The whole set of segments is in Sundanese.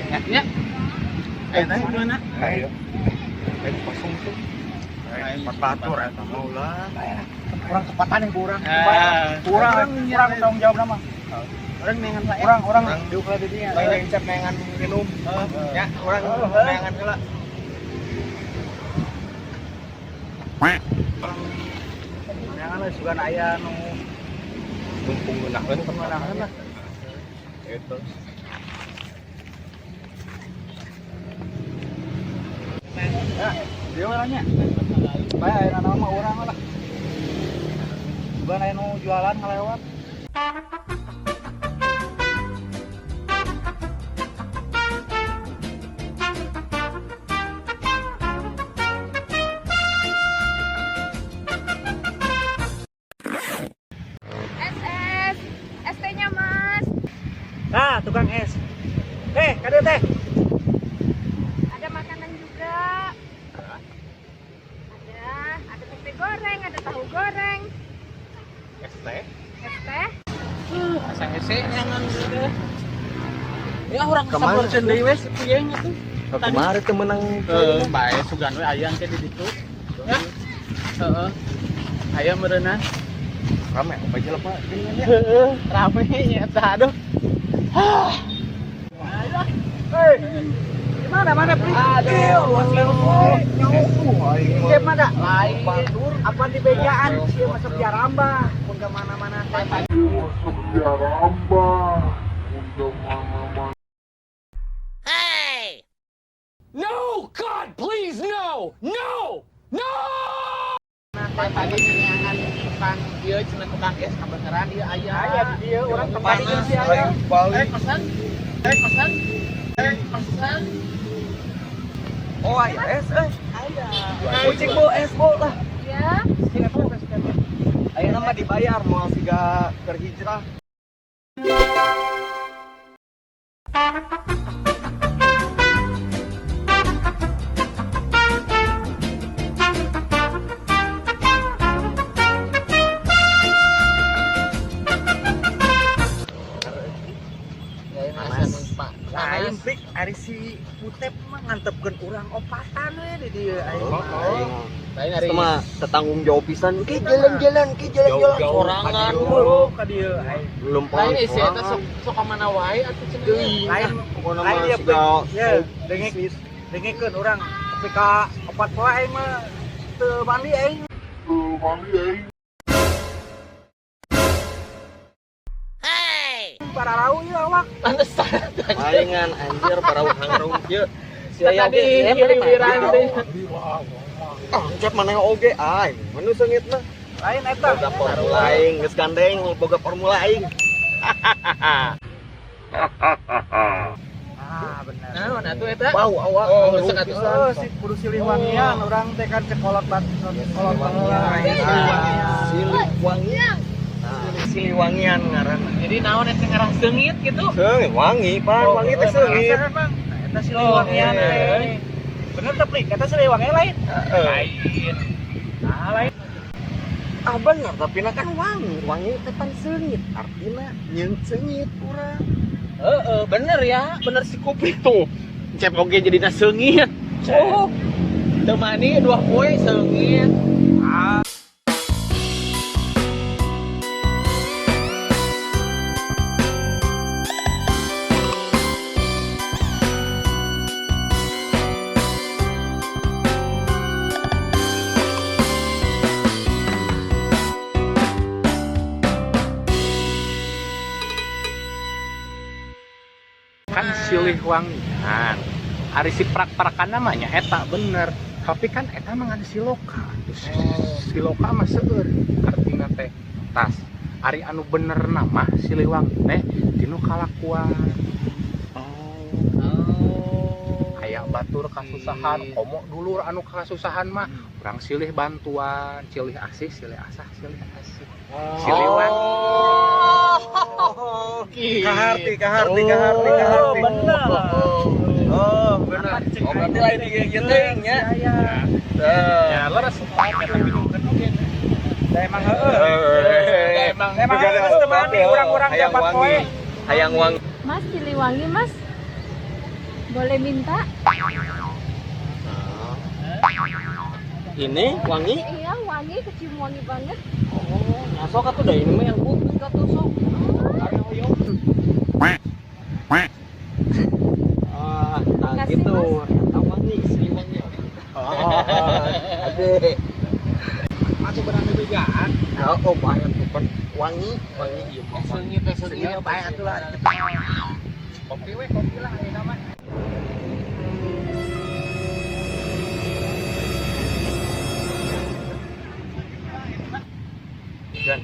Ya. Eh, tadi gimana? Ayo. Ayo kosong tuh. Batur eta mau lah. Kurang kepatan yang kurang. Ah. Kurang kurang tanggung jawab nama. Orang nengan lah. Kurang orang Kurang. diukur di dinya. Lain cep nengan minum. Ya, urang nengan heula. Jangan lah sugan aya nu Mumpung ngeunaheun ngeunaheun lah. Itu. Ya, dia orangnya. Bae aya nama mah urang lah. Sugan aya nu jualan ngalewat. SS, ST-nya Mas. Nah, tukang es. Eh, kade teh. Ada makanan juga. Ada tempe goreng, ada tahu goreng, Es teh. es teh. Asa hese nyangan gitu. Ya urang Kemana? sabar deui we si puyeng itu. Kemarin teu meunang. Heeh, bae sugan we aya engke di ditu. Ya. Heeh. Aya meureunna. Rame apa jelema geuningan ya. Heeh, rame nya eta aduh. Hei. Gimana mana beli? Aduh, Cep mah Lain. Apa di bejaan sih masuk Jaramba, pun ke mana-mana. No! God, please, no! No! No! Tadi nyangan tukang ieu cenah tukang es kabeneran ieu aya. Aya di dieu urang tempat Panas, sih aya. aing balik. Eh pesan. Eh pesan. Eh pesan. Oh, aya es eh. Aya. Kucing bo es bo lah. Ya. Ayeuna mah dibayar moal siga keur hijrah. Lain pik ari si Utep mah ngantepkeun urang opatan we di dieu aing. Oh, Lain hari Sama tetanggung jawab pisan ke jalan-jalan ke jalan-jalan sorangan Jauh ka dieu aing. belum lain isi eta sok sok ka mana wae atuh cenah. Lain pokoknya lain mah dia siga pik. Ya, dengek dengekeun urang tapi ka opat poe aing mah teu mandi aing. Para rau ieu awak. Pantesan. Palingan anjir para hangrung kieu. Si aya Tadi oge hiliran teh. Ah, cep maneh oge aing. Manu seungit mah. Lain eta. Boga formula aing geus gandeng boga formula aing. Ah, bener. Naon atuh eta? Bau awak. Oh, hangrung geus atuh. pisan. Oh, si kudu silih wangian urang teh kan cekolot bat kolot baheula. Silih wangi. Silih wangian ngaranna. Jadi naon eta ngarah seungit gitu? Seungit wangi, pan wangi teh seungit. Eta silih wangian Oh, teh. Bener teh Plik, eta silih wangian lain. Lain. Ah, lain. Ah bener, tapi na kan wangi, wangi teh pan seungit. Artina nyeung seungit urang. Heeh, bener ya, bener si Kupik tuh. Cep oge jadina seungit. Oh. Teu mani dua poe seungit. Ah. Kan silih wangian ari si prak-prakan namanya eta bener tapi kan eta mah ngan siloka. Siloka mah seueur artina teh tas ari anu bener nama siliwangi teh dinu kalakuan. Oh. Aya batur kasusahan komo dulur anu kasusahan mah urang silih bantuan silih asih silih asah silih asih siliwangi. Oh. Kaharti, kaharti, kaharti, kaharti. Oh, bener. Oh, bener. Oh, berarti lain ieu ieu teuing nya. Aya. Ya leres eta pidungkeun oge. Da emang heueuh. Emang Emang geus teu mandi urang-urang Hayang dapat wangi. poe. Hayang wangi. Mas Siliwangi, Mas. Boleh minta? Ini wangi? Iya, wangi, kecium wangi banget. Oh, ngasok atuh da ini mah yang putih atuh sok. Ah, nah Makasih, gitu. Eta wangi, si wangi. Oh, ade. Masuk berani begaan. Oh, banyak tuh kan wangi, wangi ieu mah. Seungit teh seungit. Seungit bae atuh lah. Kopi we, kopi lah ayeuna mah. Gan.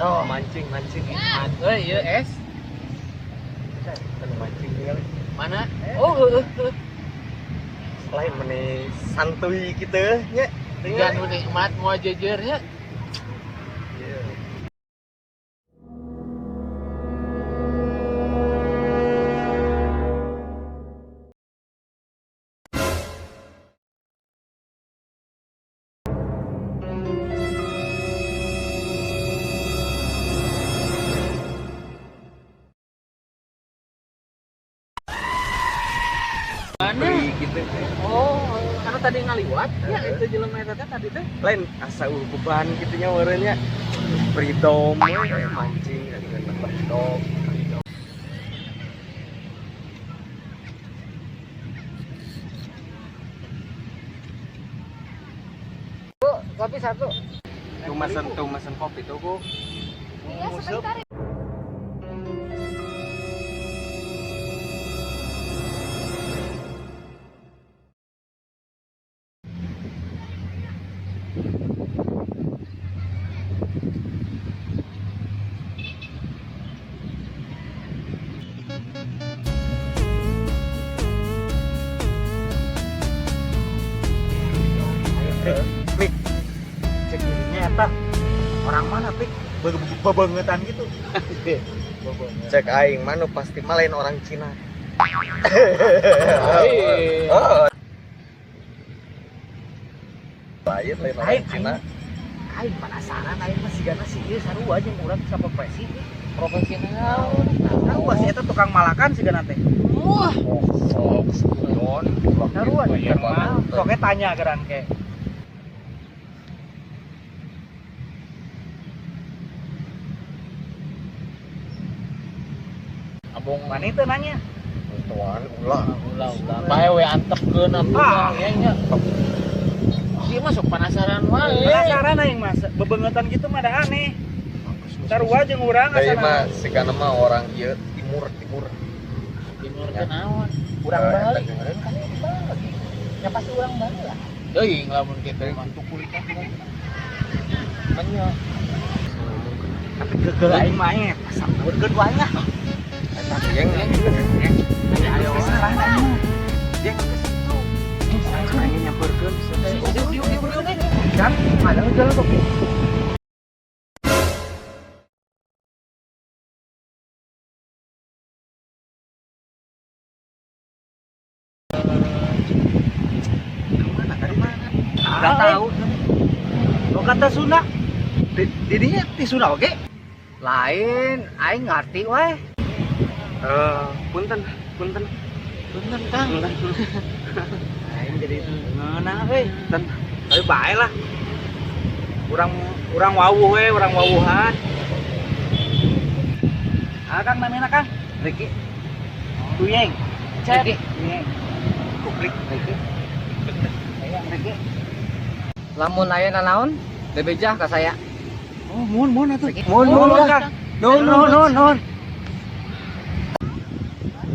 Oh, mancing, mancing. Euy, ieu es. Kan mancing tinggal. Mana? Oh, heueuh. Lain meni santuy kitu nya. Dengan nu nikmat moal jejernya. Mana? Gitu. Oh, karena tadi ngaliwat ya itu jelema eta teh tadi teh. Lain asa beban kitu nya meureun nya. Freedom mancing dengan freedom. Kopi satu. Tuh mesen kopi tuh, Bu. Iya, sebentar. Pik. Cek dirinya eta. Orang mana, Pik? Bebangetan gitu. Cek aing mah nu pasti mah lain orang Cina. Lain. Oh. Lain lain orang Cina. Aing penasaran aing mah sigana si ieu sarua jeung urang saprofesi. Profesi naon? Sarua si eta tukang malakan sigana teh. Wah, Sok, sujon. Sarua sok tanya geran ke. Abong Mana itu nanya? Tuan ulah. ulah ulah. Bae we antepkeun atuh Ah. ya nya. Dia masuk penasaran wae. Penasaran aing mas, bebengetan gitu mah da aneh. Sarua jeung urang Dari asana. mah sigana mah orang ieu timur timur. Timur teh naon? Urang Eh, Bali. eta Meureun kan ini Bali. Ya pasti urang Bali lah. Teuing lamun kitu mah. Nya. Tapi geugeuh aing mah aing pasampeurkeun ku aing ah. Eta geng. Ayo Dia ke situ. Aing nyamperkeun. Kan ada jalan kok. Kemana tadi mana? Enggak tahu. Lo kata Sunda. Didinya ti Sunda oke? Lain, aing ngerti wae. Punten, punten, Punten Kang. punten. Aing jadi ngeunah euy. Tapi bae lah. Urang urang wawuh we, urang wawuhan. Ah, Kang namina Kang? Riki. Tuyeng. Cep. Riki. Tuyeng. Kuplik Riki. Riki. Lamun aya nanaon, bebejah ka saya. Oh, mun mun atuh. Mun Mun mun Kang. Nun nun nun nun.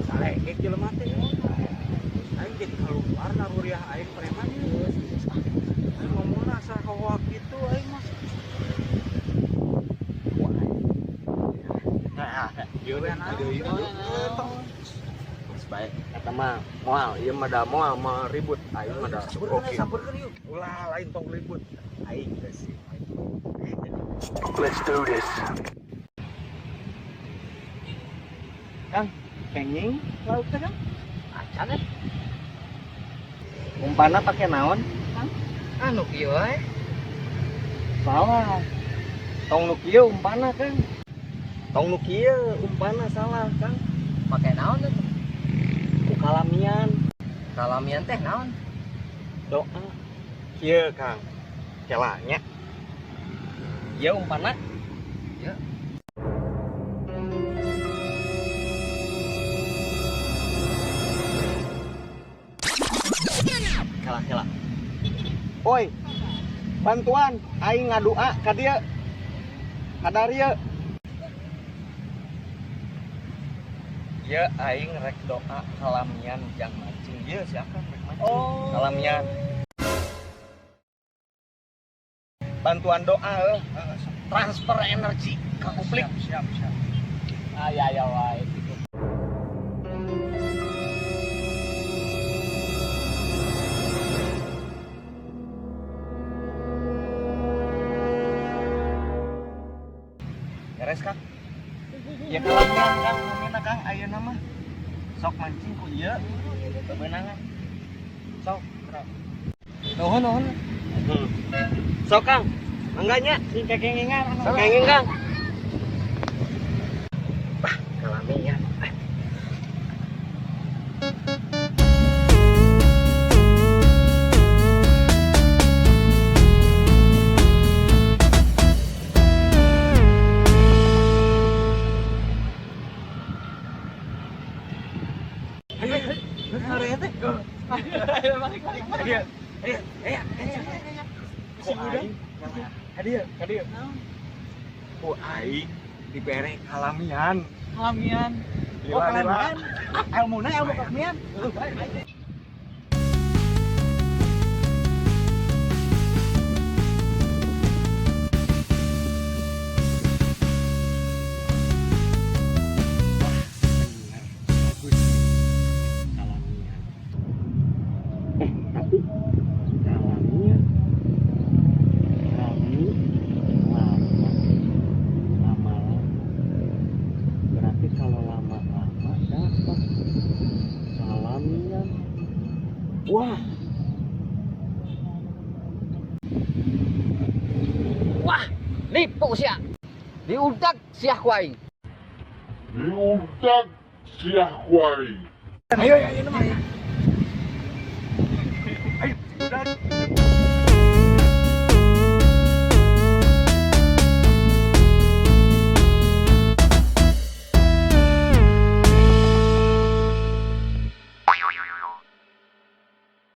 Salekek jelema teh. Aing jadi keluar naruriah aing preman. Aing ngomongna asa hoak gitu aing mah. Nah, ieu Geus bae. Eta mah moal, ieu mah da moal mah ribut, aing mah da. Oke. Sampeurkeun yuk. Ulah lain tong ribut. Aing geus sih. Let's do this. Kang, kenging lauk teh Kang? Acan eh. Umpana pake naon? Anu kieu we. Salah. Tong nu kieu umpana, Kang. Tong nu kieu umpana salah, Kang. Pake naon atuh? Ku kalamian. Kalamian teh naon? Doa. Kieu Kang. Kela nya. Ieu umpanna. Ya. Kela kela. Oi. Bantuan aing ngadua ka dieu. Ka darieu. Ieu aing rek doa kalamian jang mancing. Ieu si Akang rek mancing. Oh. Kalamian. Bantuan doa heuh. Transfer energi ke kuplik. Siap, siap. Aya aya wae gitu. Beres Kang. Ya kalamian Kang, namina Kang ayeuna mah. Sok mancing ku ieu. Bebenangan. Sok. Nuhun nuhun. Sok Kang. Mangga nya. Sing kekengengan. Kenging Kang. Wah, kalamian. Ku aing dibere kalamian. Kalamian. Lila, Oh, kalamian. Ilmuna ilmu kalamian. Bagus. Kalamian. Tapi kalamian. Kami lama lama-lama. Berarti kalau lama-lama dapat kalamian. Wah, Wah, nipu sia. Diudak sia ku aing. Diudak sia ku aing. Ayo, ayo, ayo.